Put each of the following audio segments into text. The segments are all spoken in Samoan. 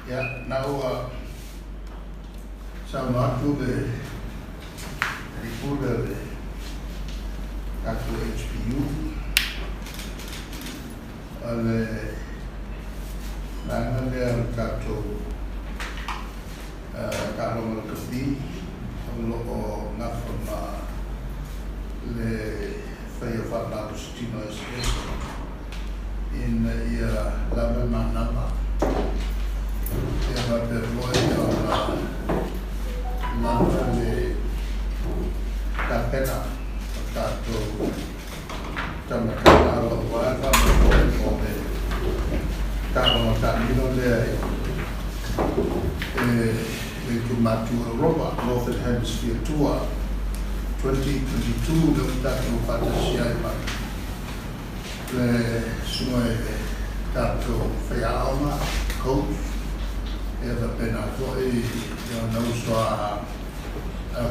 Ia, na ua saunoa atu le alii pule o le tatou HPU, o le vaega lea o le tatou taaloga lakapi o lo o gafa ma le faia faamalositino eseese ina ia lava le manava ia faapea foi ona lava le tapena o tatou tamatala aua le faamoemoe mo le taaloga taamilo lea e le itu matu o Europa, Northern Hemisphere Tour 2022, le ua tatou faatasi ai ma le susuga i le tatou faiaoga coach ia faapena foi ona uso a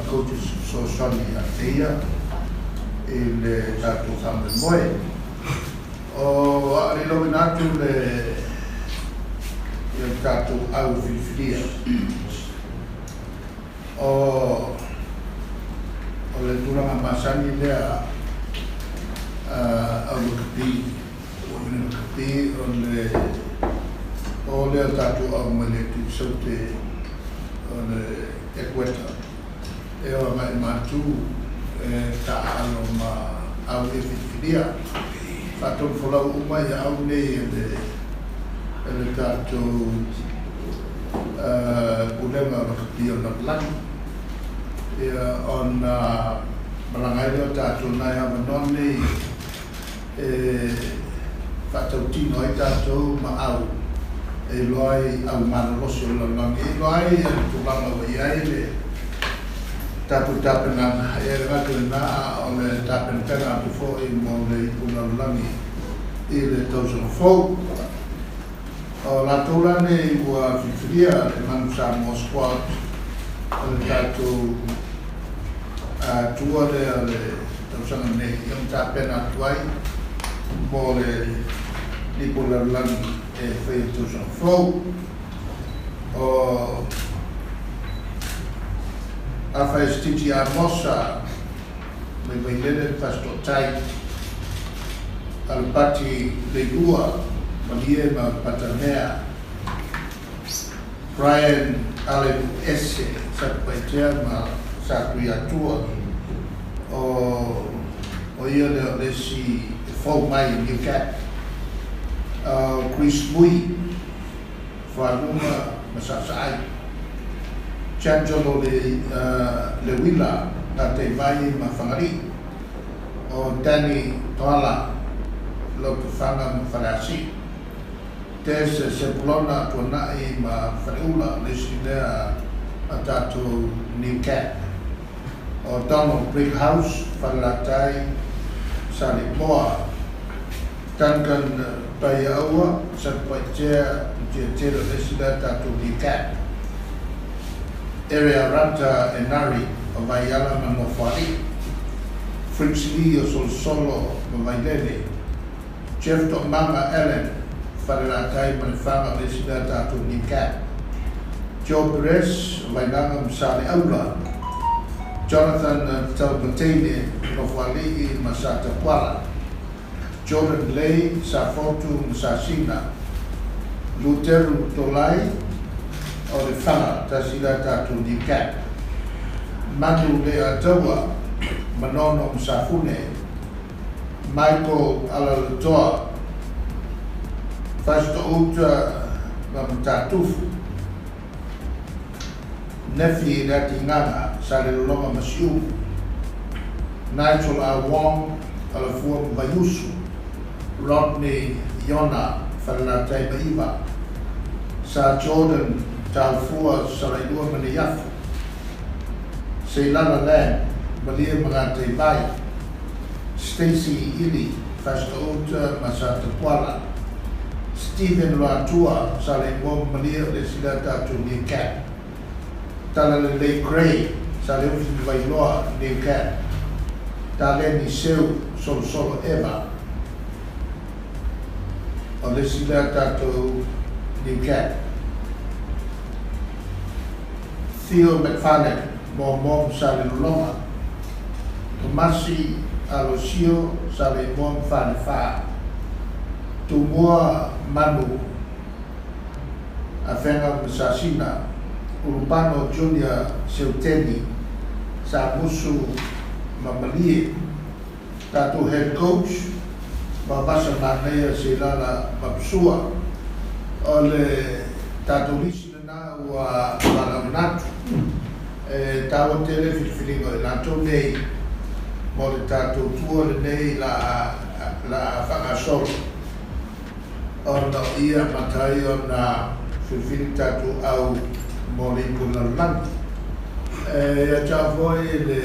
coaches fesoasoani ia te ia i le tatou faamoemoe. O a o le iloina atu le ia tatou au filifilia o le tulaga masani lea au lakapi ua ina lakapi o le o lea tatou au mai le Tuisaute o le Ekueta e o agai matu e taaalo ma au e filifilia faatonu uma ia au nei e le tatou pulega o lakapi o le lalolagi ia ona malaga ai lea o tatou nai avanoa nei e faatautino ai tatou ma au e iloa ai au malolosi o le lalolagi e iloa ai le tulaga ua i ai le tatou tapenaga e le gata i lena a o le tapenapena atu foi mo le ipu lalolagi i le tausaga fou. O latou la nei ua filifilia le Manu Samoa Squad o le tatou tour lea o le tausaga nei ia ma tapena atu ai mo le lipo lalolagi e fai i le tausaga fou. O Afaestiti Amosa mai Vailele le Fasitooutai, Alapati Leilua, Malie ma Patamea, Brian Allen Ese, Satupaitea ma Satuiatua, o ia lea o le isi e fou mai new cap, Chris Mui, Faluma ma Sasaai, Changelo le Wila, Gateivai ma Fagalii, o Danny Toala, Lotofaga ma Faleasiu, Des Sepulona, Tuanai ma Faleula, le isi lea a tatou new cap, o Donald Brighouse, Falelatai, Saleimoa, Duncan Paiaua, Satupaitea, Mutiatele, le isi lea tatou new cap, Area Rata Enari o Vaiala ma Nofoalii, Fritz Lee o Solosolo ma Vailele, Jeff To'amaga Allen, Falelatai ma Lefaga, le isi lea tatou new cap, Joe Perez o Vaigaga ma Saleaula, Jonathan Taumateine, Nofoalii ma Satapuala, Jordan Lay, Safotu ma Sasina, Luteru Tolai o Lefaga, tasi lea tatou new cap, Manu Leiataua, Manono ma Safune, Michael Alalatoa, Fasitouta ma Matatufu, Nefi Leatigaga, Salelologa ma Siumu, Nigel A. Wong, Alafua ma Vaiusu, Rodney Iona, Falelatai ma Iva, Sa Jordan Taufua, Salailua ma Neiafu, Seilala Lam, Malie ma Gateivai, Stacy Ili, Fasitouta ma Satapuala, Stephen Loatua, Saleimoa ma Malie, o le isi lea tatou new cap, Talalelei Gray, Saleufi ma Vailoa, new cap, Taleni Seu, Solosolo Eva, o le isi lea tatou new cap. Theo McFarlane, Moamoa ma Salelologa, Tomasi Alosio, Saleimoa ma Falefa, Tumua Manu, Afega ma Sasina, Ulupano Junior Seuteni, Samusu ma Malie, tatou head coach, ma Vasa Manaia Seilala Mapsua, o le tatou lisi lena ua valaauina atu. E taua tele filifiliga o i latou nei mo le tatou tua lenei la faagasolo, ona o ia amata ai ona filifili tatou au mo le ipu o le lalolagi. E ia te au foi le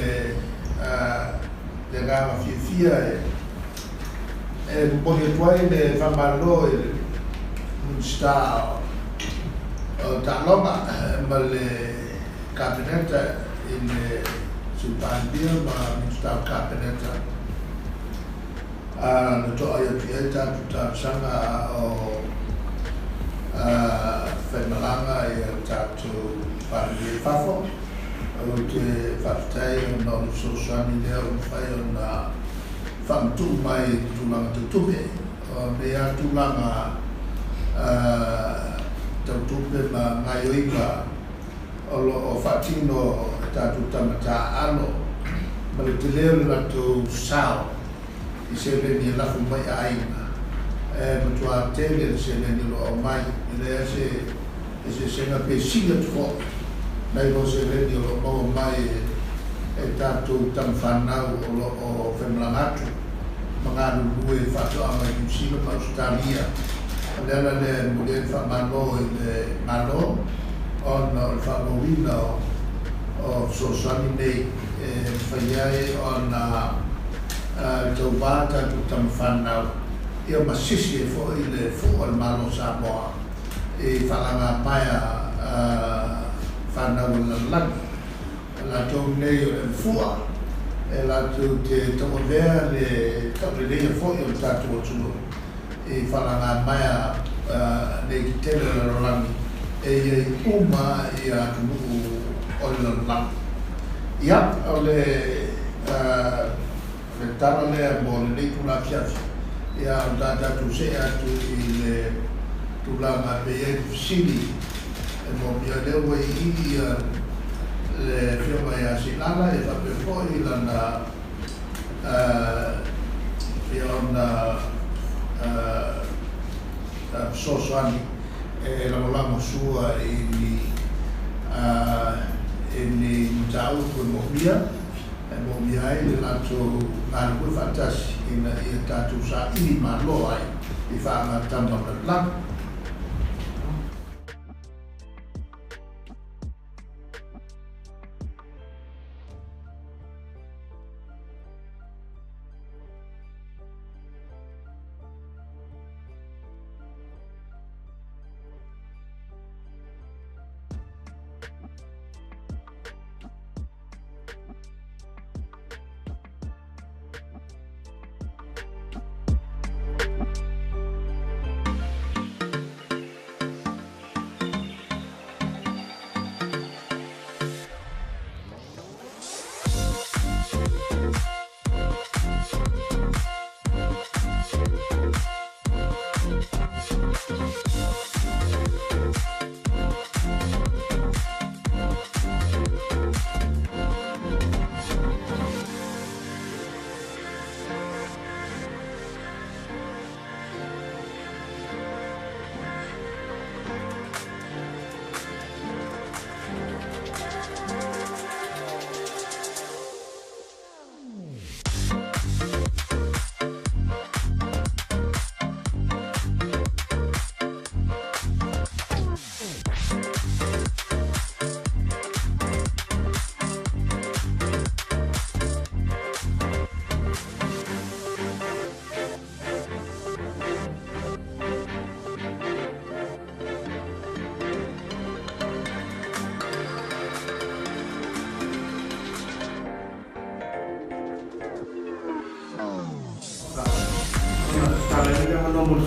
agaga fiafia e momoli atu ai le faamalo i le Minisita o Taaloga ma le Kapeneta i le Sui Palemia ma Minisita o Kapeneta na toai atu i ai tatou talosaga o faimalaga i le tatou Palemia i fafo. Ou te faafetai ona o le fesoasoani lea ua mafai ona faamatuu mai i tulaga tautupe. O nei lava tulaga tautupe ma gaioiga o lo o faatino e tatou tamataaalo ma le tele o le latou sao i seleni e lafo mai aiga. E matua tele le seleni o lo o aumai, e leai se eseesega pe sili atu foi nai lo seleni o lo o maua mai e tatou tamafanau o lo o faimalaga atu ma galulue i faatoaga i Niu Sila ma Ausetalia. O le ala lea e momoli ai le faamalo i le Malo ona o le faamauina o fesoasoani nei e mafai ai ona tauvā tatou tamafanau ia ma sisi ai foi le fua o le Malo o Samoa i faalagamaea fanau o le lalolagi. O latou nei o le mafua e latou te tauavea le tauleleia foi o le tatou atunuu i faalagamaea nei tetele o le lalolagi e iai uma ia atunuu o le lalolagi. Ia, o le tala lea mo lenei itula afiafi, ia o le a tatou see atu i le tulaga pe i ai le fesili e moomia. Lea ua i ia le afioga ia Seilala e faapea foi lana ia ona fesoasoani e lagolago sua i ni mataupu e moomia ai le latou galulue faatasi ina ia tatou saili malo ai i faagatama o le lalolagi.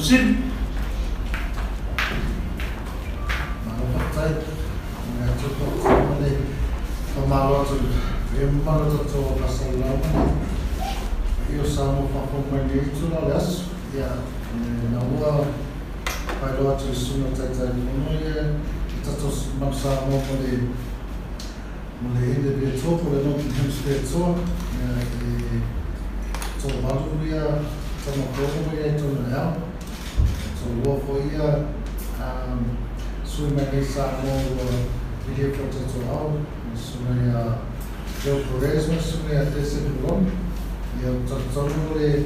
Fesili. Malo faafetai. Ua tupu le Whamalo atu e malo tatou faasalalau i o Samoa faafofoga mai lenei itula o le aso. Ia, na ua faailoa atu i susuga Taitaifono ia i tatou manu Samoa mo le NDP Tour, po o le Northern Hemisphere Tour. Ia, e toavalu ia tama tolu ia i tonu le ao. Toalua foi ia sui mai nei Samoa ua vilia foi tatou ao. Susuga ia Joe Perez ma susuga ia Tese Pulon. Ia, talitonu le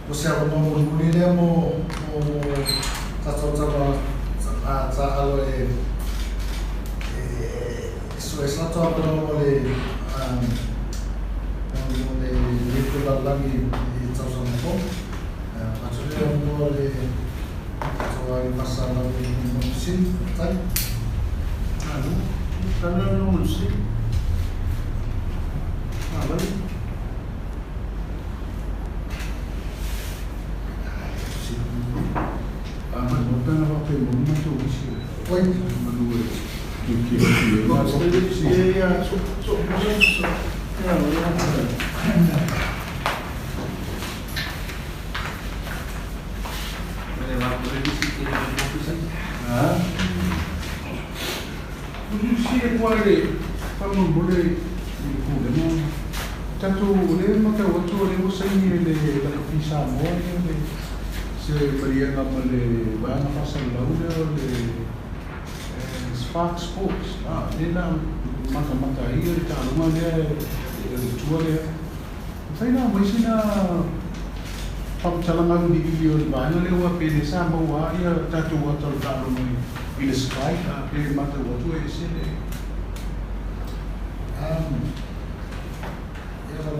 o se avanoa mulimuli lea mo tatou tama taalo e suesa latou avanoa mo le lipu lalolagi i tausaga fou. Atu lea mo le tatou ai faasalalau i mo fesili. Faafetai. Alo, tala no mo si. Alo. A ma no tana wa pe mo ma to isi. Oi. Manu e ki ki ki. Ma so ya so so so. Ya ya. Ah. Si e kuare whamambole i le mo. Tatou le matau atu o le o saini e le lakapi Samoa ia le se mariaga ma le vaega faasalalau lea o le Spark Sports. Le na matamata ai le taaloga lea e le tua lea. Mafai na aumai sina faamatalaga auiliili o le vaega lea ua pe le sa maua ai ia tatou ata o le taaloga i le Sky a pe matau atu e ese le. Ia la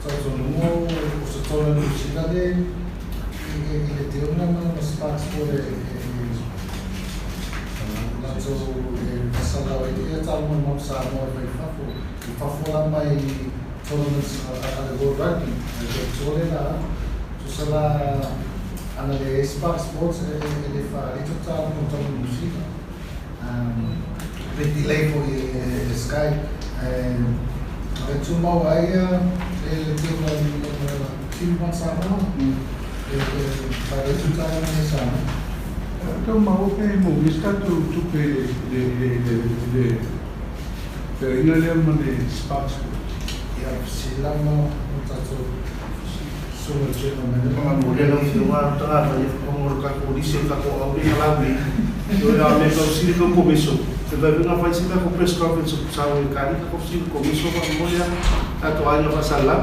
tautonuga o se tona New Zealand i le teuna ma Spark Sport e latou e faasalalau ai ia taaloga ma Samoa e fai fafo. I fafo la mai tournaments a le World Rugby. E toa le la tusa la ana le Spark Sports e le faalito taaloga o tau New Zealand. Pe delay foi e Sky. E tumau ai le teuna team ma Samoa. E faalito taaloga ma Samoa. Tau maua pe mo mista tatou tupe le feaina lea ma le Spark Sports. Ia, silama o tatou susuga general manager. Mo le lau fioga tanga fa mo le ka ko lise ka ko au ni lawi. Yo ya me ko si ko komiso. Te vai nga fai si ka ko press conference sa o ka ni ka ko si komiso ba mo ya ta to ai no sala.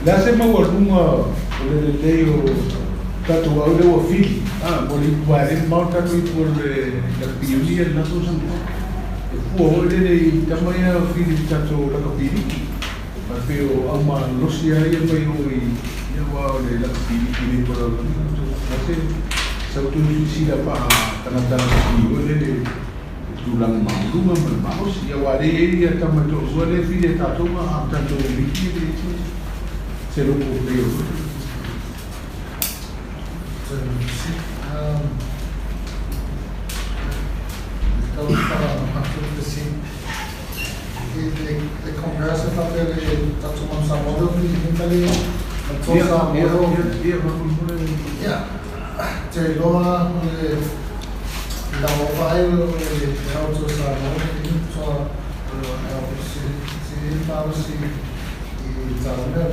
La se maualuga o le lelei o tatou au lea ua fili. Mo le ipu ae mao tatou ipu o le lakapiuni ia le latou saga. E fua hoi lele i tama ia fili tatou lakapiliki. Pe o au malolosi ai ia mai o i ia wā o le lakapiliki nei po lalolagi. La se sautu sila paa tagata lakapi o lele tulaga mauluga ma le malosi. Ia wā le ia tama to'alua le fili e tatou ma a tatou liki le se loko o le o. Le comparison faapea le tatou manu Samoa lea o fili le ma to Samoa. Ia mamulimule. Ia, te iloa o le lau vaai o le au to Samoa le toa o si malosi i taaloga.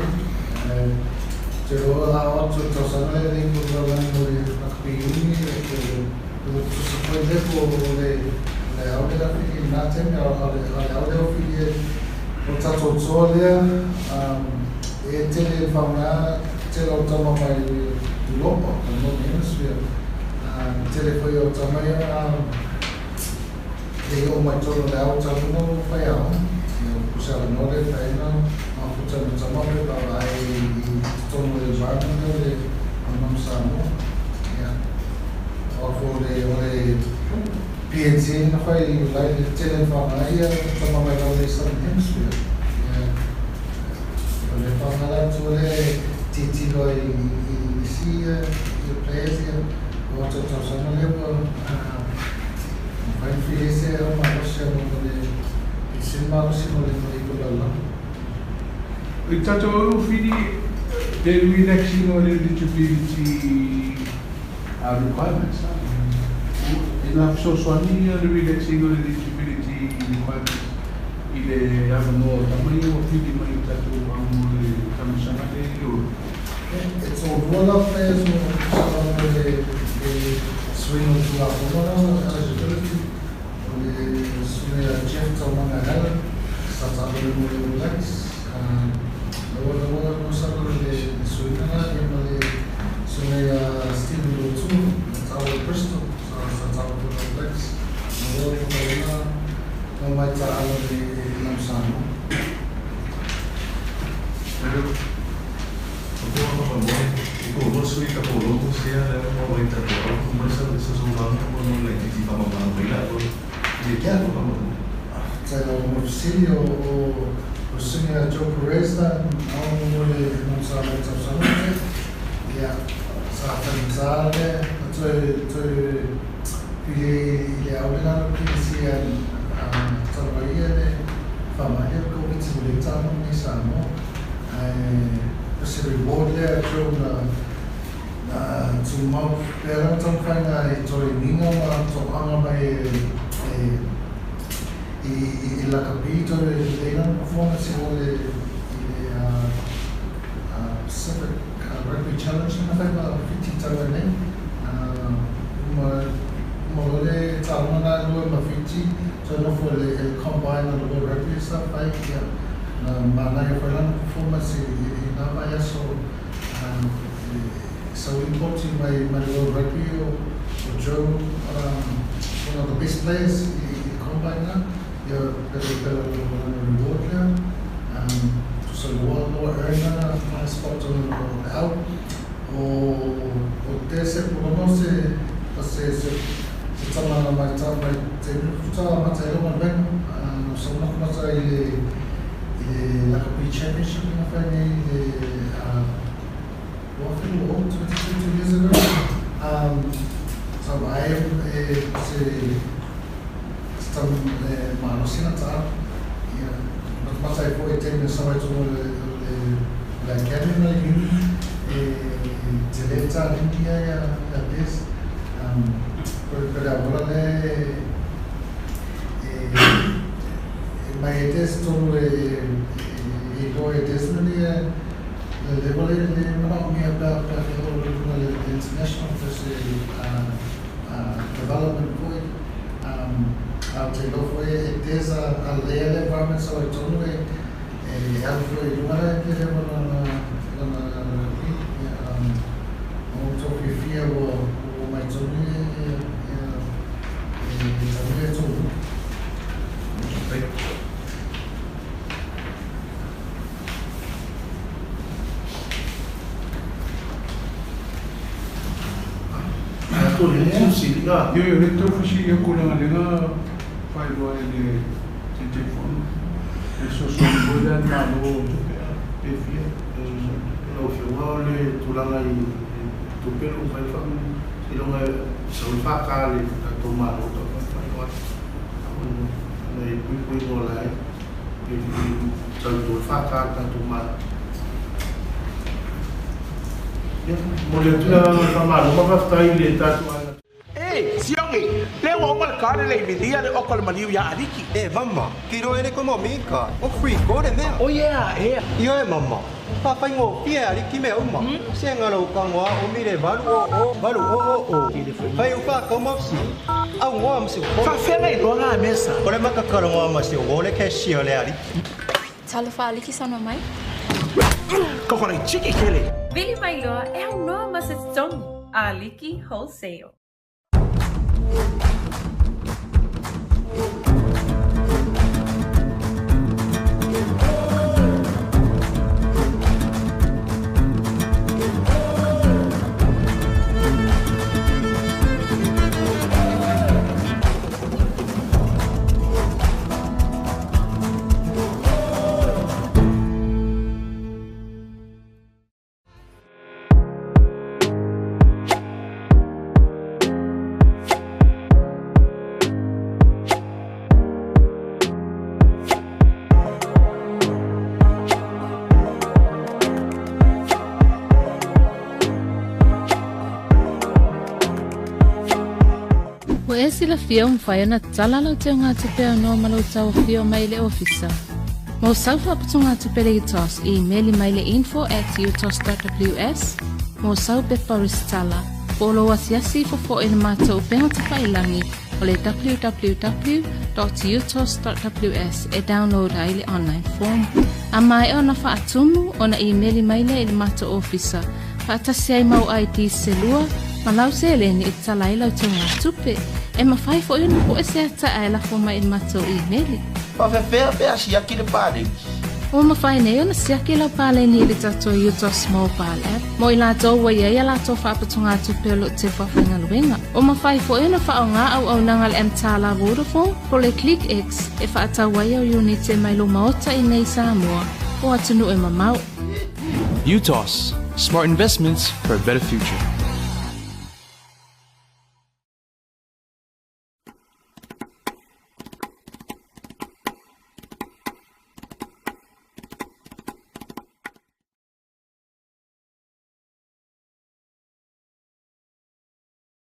Te iloa a atu tausaga lea le ipu lalolagi mo le lakapi uni e tusa foi le po o le au lea fili i lena taimi a o le au lea o fili o tatou toa lea e tele faaaoga tele o tama mai Europa, o le Northern Hemisphere. Tele foi o tama ia e o mai tonu le au taluga o fai aoga. Ia o se avanoa lea faina mafuta ma tama pe vaavaai i totonu o le environment lea o le manu Samoa. Ia, o fo o le PNC na fai lai le tele faaaoga ia tama mai lau le Southern Hemisphere. Ia, O le whangaratu le titiro i isi i players ia o tau tausaga lea ua mafai ona fili ese au malosi mo le isi malosi mo le ipu lalolagi. I tatou au fili le relaxing o le eligibility requirements. E la fesoasoani le relaxing o le eligibility requirements i le avanoa o tama ia ua fili mai i tatou au mo le tamasaga le i o. E tōlua la players mo mo le suiga o Tulafono la eligibility o le suiga ia Jeff Taumaga Allen sa taavale mo le All Blacks laua laua no sa le suiga la ia ma le suiga ia Steven Lotu na taavale Bristol sa taavale mo le All Blacks laua laua no mai taalo le lam Samoa. Ia, tai lau mo fesili o suiga Joe Perez na ao mo le lam Samoa tausaga te. Ia, sa whanitā le, toe pili i le au le lalo pili sia tawaia le whamaia COVID mo le tano ni Samoa. Ai se reward lea Joe na tūmau pera taumawhainga i toi minga ma tō anga mai i lakapi toi leina performance o le i le Pacific Rugby Challenge na whai ma whiti tau nei. Uma lore taonga nā lua ma whiti toi nofo le combine o le World Rugby sa whai ia na mānai whai lana performance i nā mai aso sa ui poti mai World Rugby o Joe, one of the best players i combine na ia pere pere lana reward lea. So loa loa earn na spot o le au o te se pulono se se se tama na mai tau mai te futa mata i loma venga sa mako mata i le Lakapi Championship na whai nei le 22 years ago. Sa vae se tam malosi na tā ia mata i foi te sa mai tomo le academy na le e te le tā India ia des pere a bola le mai e des tonu e loa e des na le level le mana o mea pea pea o le lunga le international se development foi a te lo foi e des a lea le environment sa i tonu e alu foi i lunga le level na rugby o tō whiwhia ua mai tonu e tanu e tonu. Io le tau fesili aku langa lenga whailoa e le te telefono. E sosoani foi lea malo o tupe a pe fia. Lau whiunga o le tulaga i tupe lo whai whangu. Se longa sa ui whaka le tatou malo tau whai whai le pui pui ngō lai. E tau tō whaka le tatou malo. Mo le tula whamalo, mawhaftai le tatou ana. Siongi, le ua uma le kare le imilia le oko le maliu ia Aliki. E mama, kiro ele komo mika, o free kore mea. O yeah, ea. Io e mama, whawhai ngō pia Aliki mea uma. Se ngalo kangoa o mire valu o o, valu o o o. Whai uwha kaumafsi, au ngoa msi o. Whawhenga i loa ngā mesa. Ore makakaro ngoa masi o wole keshio le Aliki. Talofa Aliki sana mai. Kokore chiki kele. Vili mai loa e au noa masa tongi. Aliki Wholesale. Ua e silafia ua mafai ona tatala lau teugatupe aunoa ma lou tauafio mai i le ofisa? Mo sau faaputugatupe le UTOS, imeli mai le info at utos.ws mo sau pepa resitala, po o lou asiasi ifo foi i le matou upega tafailagi o le www.utos.ws e download ai le online form. A maea ona faatumu, ona imeli mai lea i le matou ofisa faatasi ai mau ID se lua ma lau seleni e tatala ai lau teugatupe. E mafai foi ona pue se ata ae lafo mai i le matou imeli. Faafefea pe a siaki le paleni? Ua mafai nei ona siaki lau paleni i le tatou UTOS Mobile App mo i latou ua i ai a latou faaputugatupe o lo o teu faafaigaluega. Ua mafai foi ona faaaoga auaunaga a le mTALA Vodafone po o le ClickX e faatau ai au iunite mai lou maota i nei i Samoa po o atunuu e mamao. UTOS, smart investments for a better future.